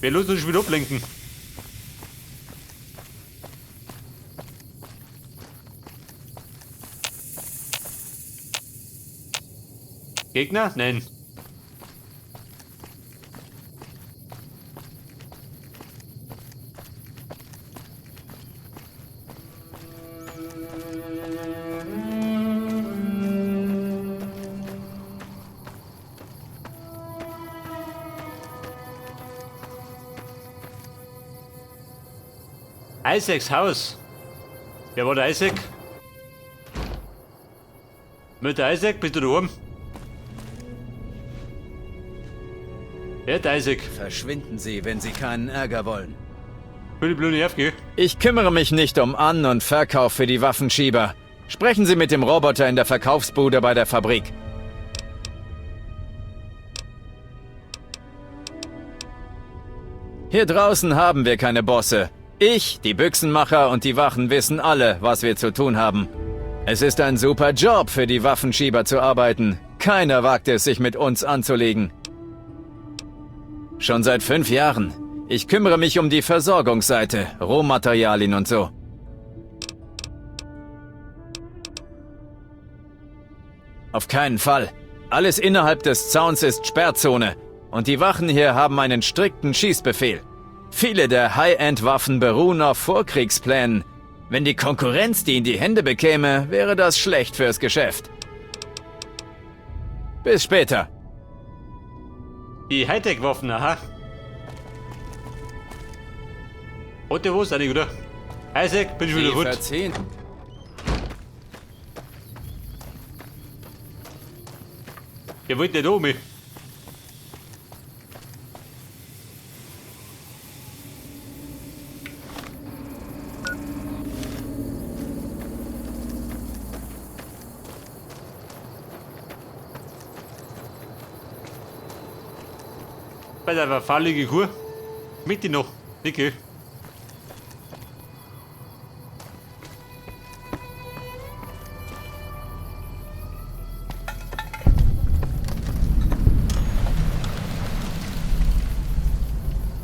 Wir lassen uns wieder ablenken. Gegner? Nein. Isaacs Haus. Wer war der Isaac? Mit der Isaac, bist du daheim? Wer der Isaac? Verschwinden Sie, wenn Sie keinen Ärger wollen. Will die blöde aufgehen? Ich kümmere mich nicht um An- und Verkauf für die Waffenschieber. Sprechen Sie mit dem Roboter in der Verkaufsbude bei der Fabrik. Hier draußen haben wir keine Bosse. Ich, die Büchsenmacher und die Wachen wissen alle, was wir zu tun haben. Es ist ein super Job, für die Waffenschieber zu arbeiten. Keiner wagt es, sich mit uns anzulegen. Schon seit 5 Jahren. Ich kümmere mich um die Versorgungsseite, Rohmaterialien und so. Auf keinen Fall. Alles innerhalb des Zauns ist Sperrzone. Und die Wachen hier haben einen strikten Schießbefehl. Viele der High-End-Waffen beruhen auf Vorkriegsplänen. Wenn die Konkurrenz die in die Hände bekäme, wäre das schlecht fürs Geschäft. Bis später. Die Hightech-Waffen, aha. Hat der was eigentlich, oder? Isaac, bin ich wieder gut. verziehen. Der wollte nicht um mich. Bei der fahlige Kuh. Mit die noch. Nicke.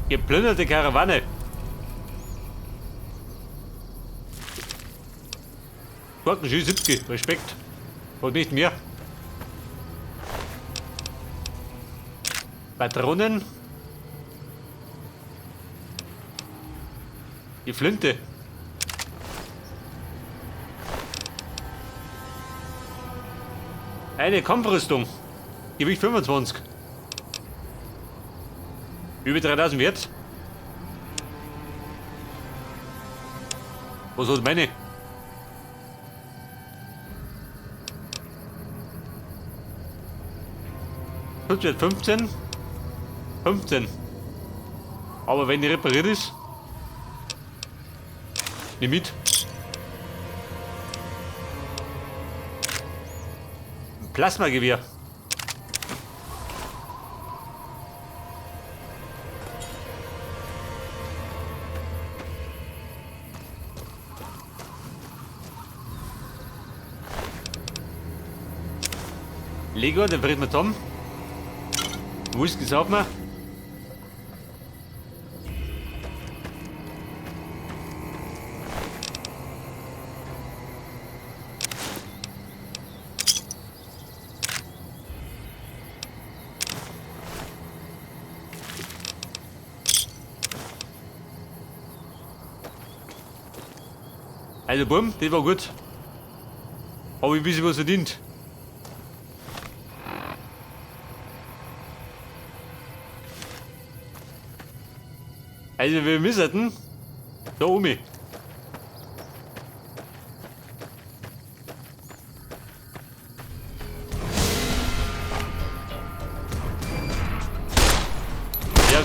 Geplünderte Karawane. Schön 70, Respekt. Und nicht mehr. Patronen. Die Flinte. Eine Kampfrüstung. Gewicht 25. Über 3000 wert. Was hat meine? 15. 15. Aber wenn die repariert ist, nimm mit. Ein Plasmagewehr. Lego, den bringt man zusammen. Whisky saufen wir. Also bumm, das war gut. Hab ich ein bisschen was verdient. Also wir müssen da um. Ja,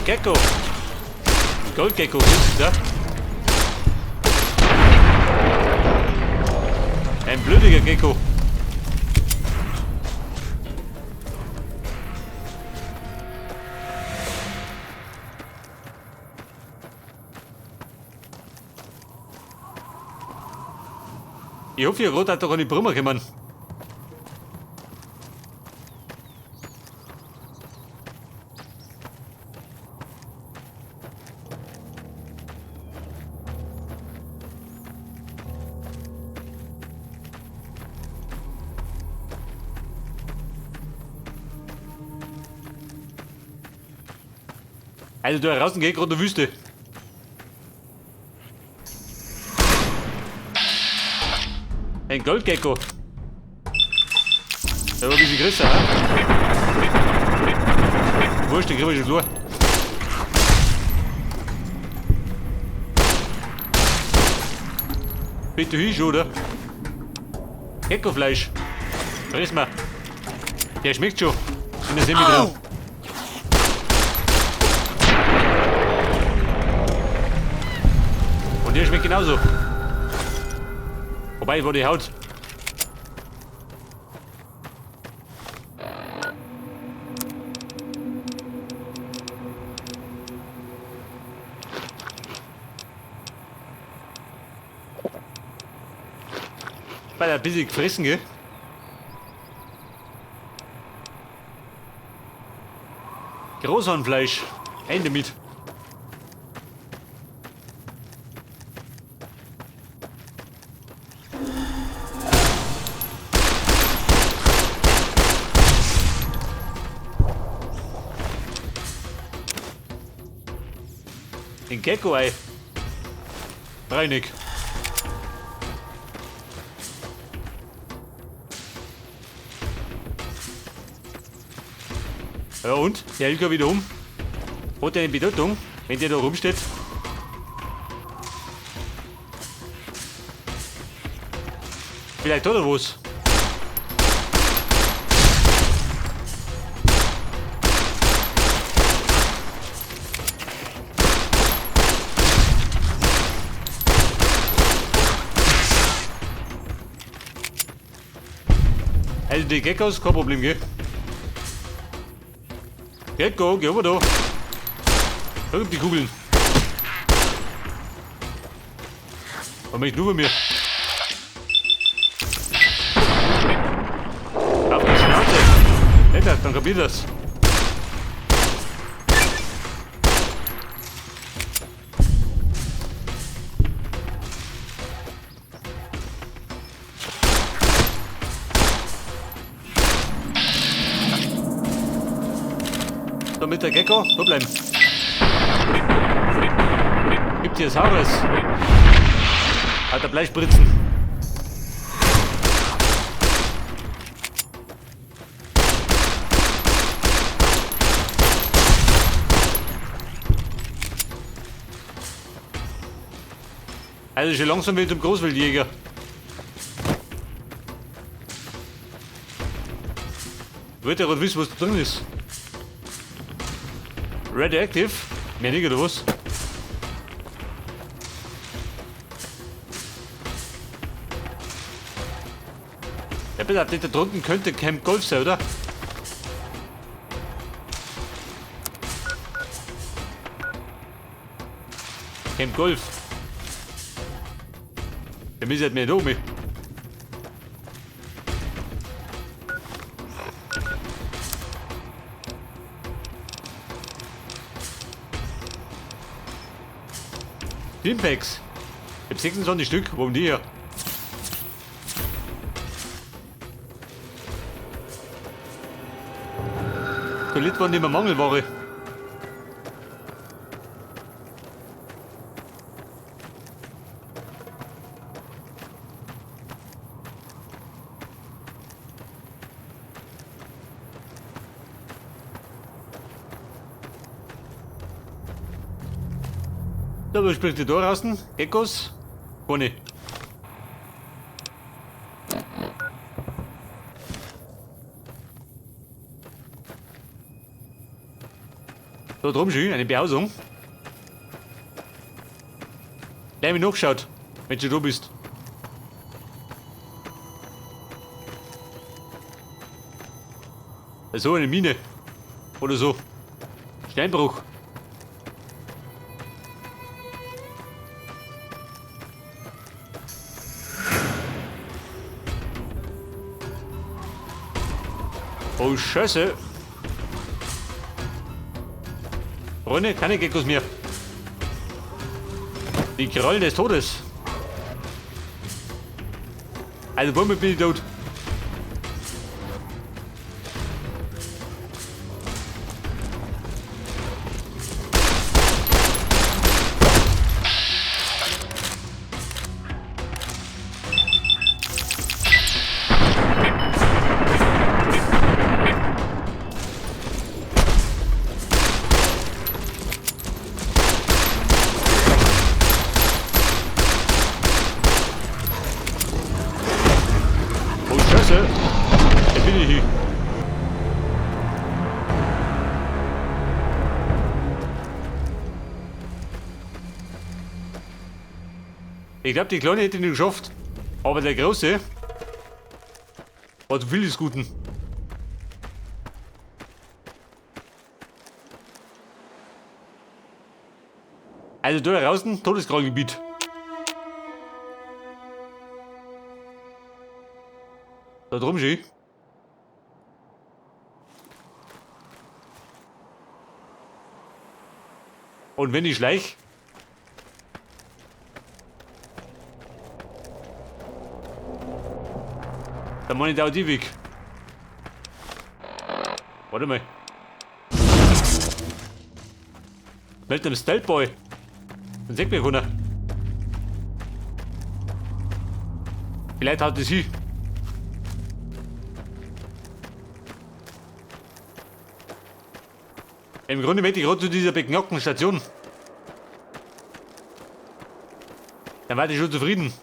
Gecko. Goldgecko, ist das? Ein blödiger Gecko. Ich hoffe, ihr Rot hat doch an die Brummer kommen. Also da draußen geht gerade eine Wüste. Ein Goldgecko. Der war ein bisschen größer, ne? Wurscht, den kriegen wir schon klar. Bitte hin, oder? Geckofleisch. Friss mal. Der schmeckt schon. In der Semi drin. Und der schmeckt genauso. Wobei, wo die Haut. Bei der bisschen gefressen, gell? Großhornfleisch. Ende mit. Den Gecko-Ei. Reinig. Ja und? Der Helga wieder um. Hat der eine Bedeutung, wenn der da rumsteht? Vielleicht hat er was. Also die Geckos, kein Problem, gell? Gecko, geh rüber da. Schau die Kugeln. Was möchte nur bei mir? Auf die Schnauze. Nicht das, dann kapiert das. Damit der Gecko da bleiben. Gibt hier Saures. Alter Bleispritzen. Also schon langsam wieder zum Großwildjäger. Wird ja gerade wissen, was da drin ist. Radioactive? Mehr nicht, oder was? Ja, bitte, da drunten könnte Camp Golf sein, oder? Camp Golf. Der müssen halt mehr da oben. Teampacks. Ich hab 26 Stück. Wo haben die her? Toilette war nicht mehr Mangelware. Da, was spricht die da draußen? Geckos? Keine. Da drum schön, eine Behausung. Gleich mal nachgeschaut, wenn du da bist. So eine Mine. Oder so. Steinbruch. Oh Scheiße. Freunde, keine Geckos mehr. Die Krallen des Todes. Also womit bin ich tot? Ich glaube, die Kleine hätte nicht geschafft. Aber der Große war zu viel des Guten. Also da draußen, Todesgrallengebiet. Da drum schön. Und wenn ich schleich, dann mach ich da auch die Weg. Warte mal. Meld dem Stealth Boy. Dann sieht mich keiner. Vielleicht haut es hin. Im Grunde möchte ich gerade zu dieser beknackten Station. Dann war ich schon zufrieden.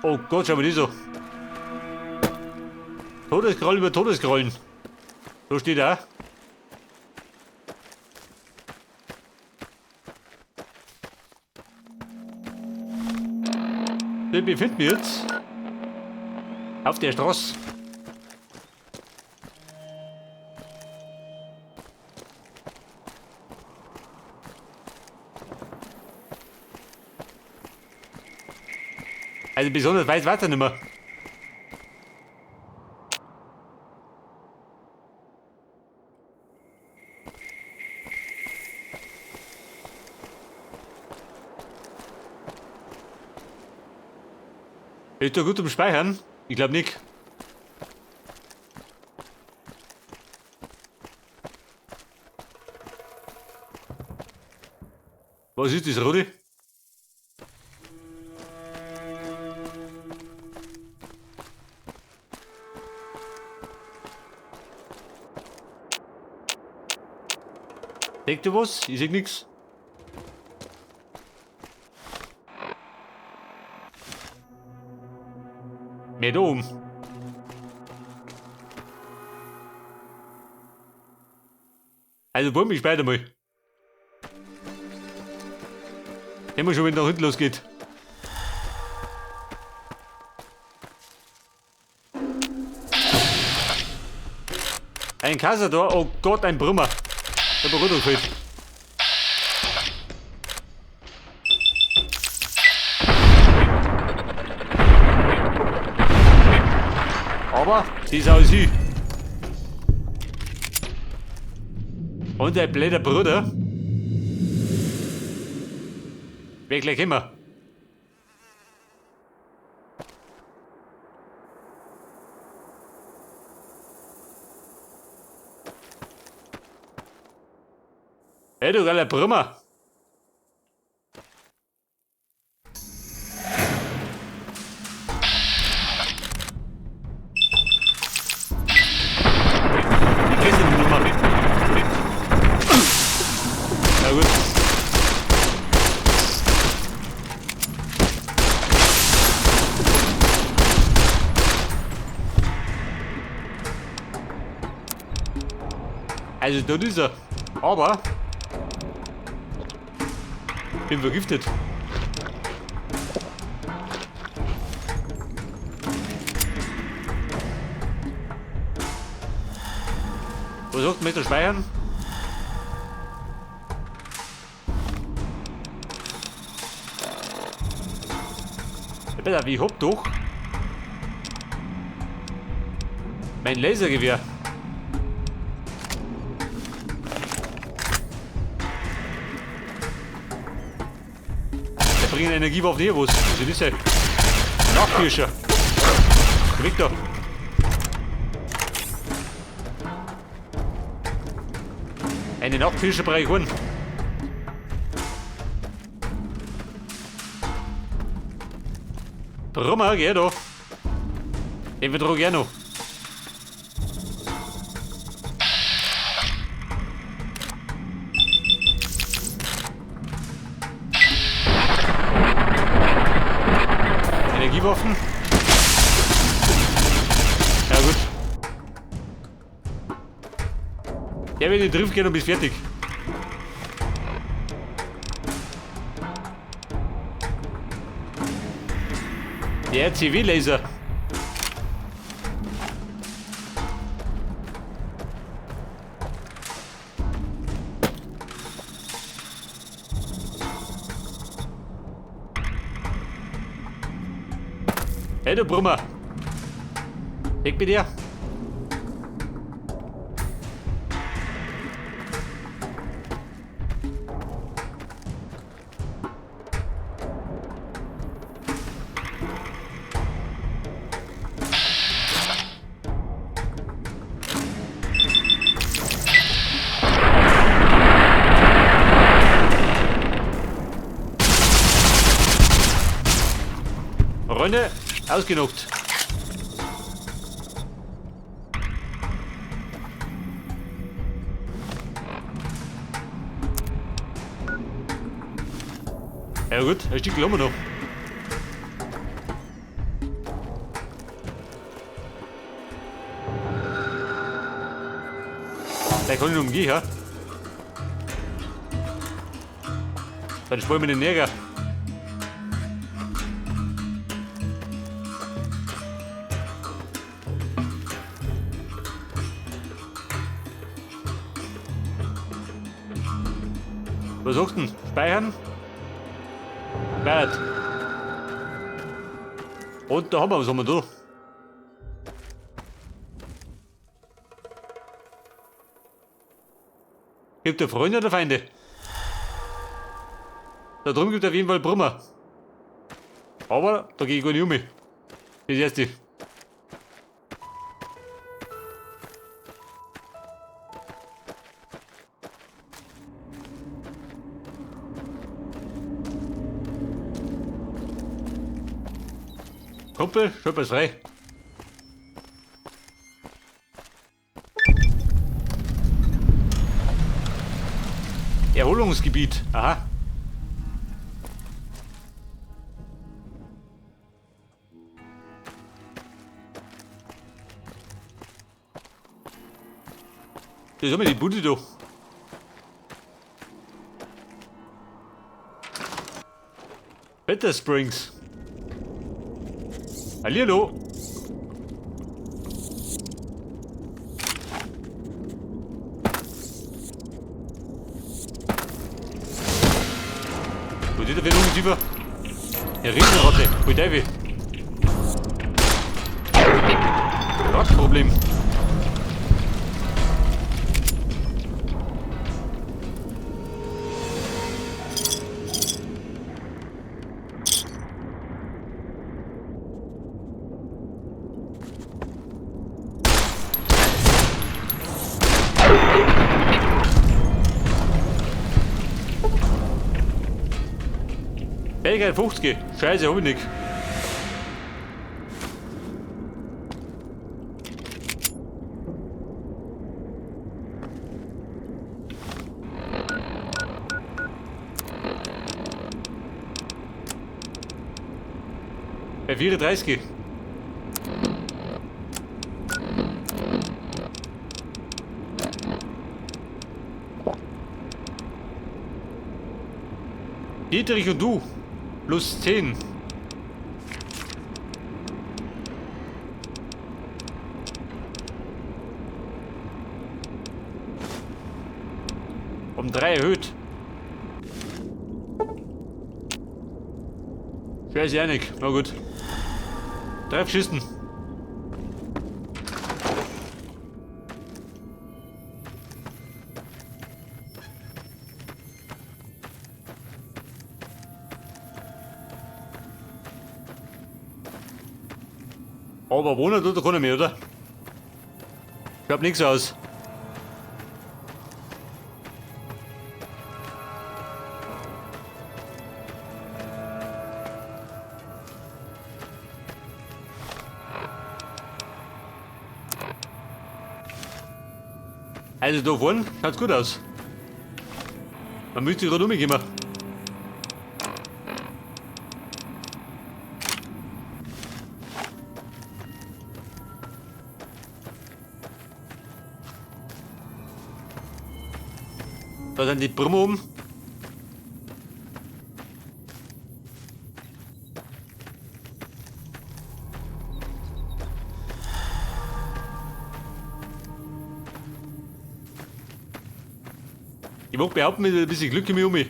Oh Gott, schau mal die so. Todesgroll über Todesgrollen. So steht er. Wir befinden wir jetzt auf der Straße. Also besonders weiß Wasser nicht mehr. Ist doch gut zum Speichern? Ich glaub nicht. Was ist das, Rudi? Seht ihr was? Ich seh nix. Mehr da oben. Also bumm, ich speichere mal. Immer schon, wenn da hinten losgeht. Ein Cazador, oh Gott, ein Brummer. Ich hab runtergefallen. Aber die ist auch sie. Und der blöde Bruder. Wer gleich immer. Hey, du geiler Brummer. Na gut. Also dort ist er. Aber bin vergiftet. Was sagt Mr. Speichern? Ja, pass auf, ich hab doch mein Lasergewehr. Der bringt Energiewaffen hier was. Was ist das denn? Nachthirscher. Weg da. Eine Nachthirsche brauche ich keinen. Brummer, geh da. Den vertrag ich auch noch. Energiewaffen. Ja gut. Der wird in den Drift gehen und bist fertig. Der RCW-Laser. Hey, du Brummer. Weg mit dir. Freunde, ausgenockt. Ja gut, ein Stück haben wir noch. Da kann ich noch umgehen, ja? Dann sparen wir den Neger. Was sagst du denn? Speichern? Speichert. Und da haben wir, was haben wir da? Gibt der Freunde oder Feinde? Da drüben gibt es auf jeden Fall Brummer. Aber da gehe ich gar nicht um mich. Das erste. Kumpel, schon was frei. Erholungsgebiet, aha. Das ist immer die Bude da. Better Springs. Hallihallo. Wo ist der für ein Ungeziefer? Eine Riesenratte. Hol Teufel. Rattenproblem. Fähigkeit 50. Scheiße, hab ich nicht. Bei 34. Dietrich und du. Plus 10. Um 3 erhöht. Scheiße, einig. Na gut. 3 Schüssen. Aber wohnen tut er keiner mehr, oder? Schaut nichts aus. Also da vorne schaut's gut aus. Man müsste gerade umgehen. Da sind die Brummen oben. Ich mag behaupten, mit ein bisschen Glück komme ich um mich.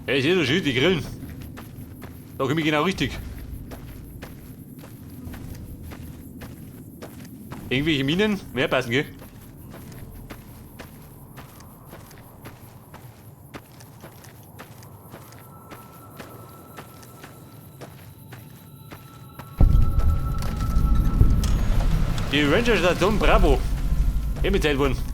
Ja, ich sehe so schön, die Grillen. Da komme ich genau richtig. Irgendwelche Minen? Mehr passen, gell? Die Ranger Station Bravo. Herbezeit worden.